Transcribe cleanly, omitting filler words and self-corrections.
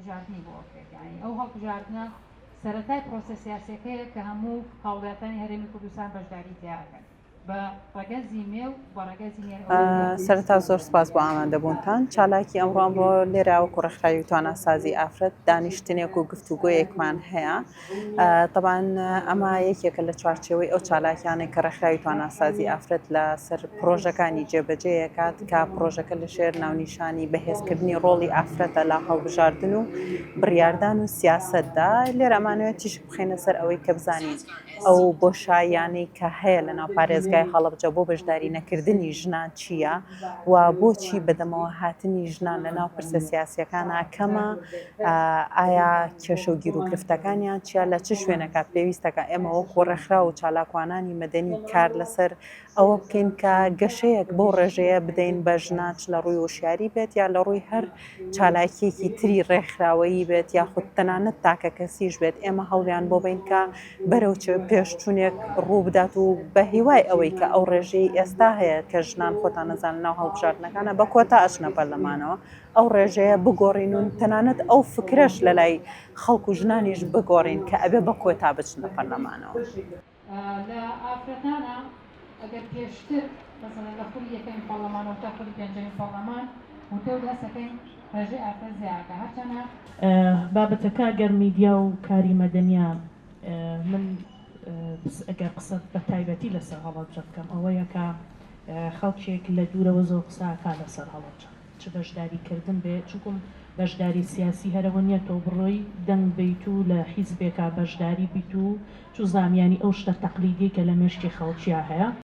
هەڵبژاردنی بۆ ئەکرێت، یانی ئەو هەڵبژاردنە سەرەتای پرۆسە سیاسیەکەیە کە هەموو هاوڵاتانی هەرێمی کوردستان بەشداری تیا ئەکەن بە ڕەگەزی مێ و بە ڕەگەزی نێر. سەرەتا زۆر سپاس بۆ ئامادەبوونتان. چالاکی ئەمڕۆ ئەمڕۆ لێرە وەکو ڕێکخراوی تواناسازی ئافرەت دانیشتنێک و گفتوگۆیەکمان هەیە. تەبعەن ئەمە یەکێکە لە چوارچێوەی ئەو چالاکیانەی کە ڕێکخراوی تواناسازی ئافرەت لەسەر پرۆژەکانی جێبەجێیەکات کە پرۆژەکە لە ژێر ناونیشانی بەهێزکردنی ڕۆڵی ئافرەتە لە هەڵبژاردن و بڕیاردان و سیاسەتدا لێرە ئەمانەوێت تیشک بخەینە سەر ئەوەی کە بزانین ئەو بۆشاییانەی کە هەیە لە ناو پارێزگای هەڵەبجە بۆ بەشداری نەکردنی ژنان چییە و بۆچی بەدەمەوە هاتنی ژنان لە ناو پرسە سیاسیەکانا کەمە، ئایا کێشە و گیروگرفتەکانیان چییە، لە چ شوێنەکە پێویستەکە ئێمە وەکو ڕێکخراو و چالاکوانانی مەدەنی کار لەسەر ئەوە بکەین کە گەشەیەک بەو ڕێژەیە بدەین بە ژنان چ لە ڕووی هۆشیاری بێت یا لە ڕووی هەر چالاکیەکی تری ڕێکخراوەیی بێت یاخود تەنانەت تاکەکەسیش بێت ئێمە هەوڵیان بۆ بین کە بەرەو چ پێشچوونێک ڕوو بدات و بە هیوای ئەوەی کە ئەو ڕێژەی ئێستا هەیە کە ژنان خۆتان نەزان ناو هەڵبژاردنەکانە بە کۆتا ئەچنە پەرلەمانەوە ئەو ڕێژەیە بگۆڕین و تەنانەت ئەو فکرەش لە لای خەڵک و ژنانیش بگۆڕین کە ئەبێ بە کۆتا بچنە پەرلەمانەوە. لە ئافرەتانە ئەگەر پێشتر مەسەلەن لە خولی یەکەمی پەڕلەمانەوە تا خولی پێنجەمی پەڕلەمان وردە وردە هەست ئەکەین ڕێژەی ئافرەت زیاد ئەکا هەرچەنە. بابەتەکە گەر میدیا و کاری مەدەنیە من ئەگەر قسە بە تایبەتی لەسەر هەڵەبجە بکەم ئەوەیە کە خەڵکێک لە دوورەوە زۆر قسە ئەکا لەسەر هەڵەبجە چ بەشداری کردن بێ چونکم بەشداری سیاسی هەرەوە نیە تۆ بڕۆی دەنگ بەیت و لە حیزبێکا بەشداری بیت و چوزام یانی ئەو شتە تەقلیدیەی کە لە مێشکی خەڵکیا هەیە.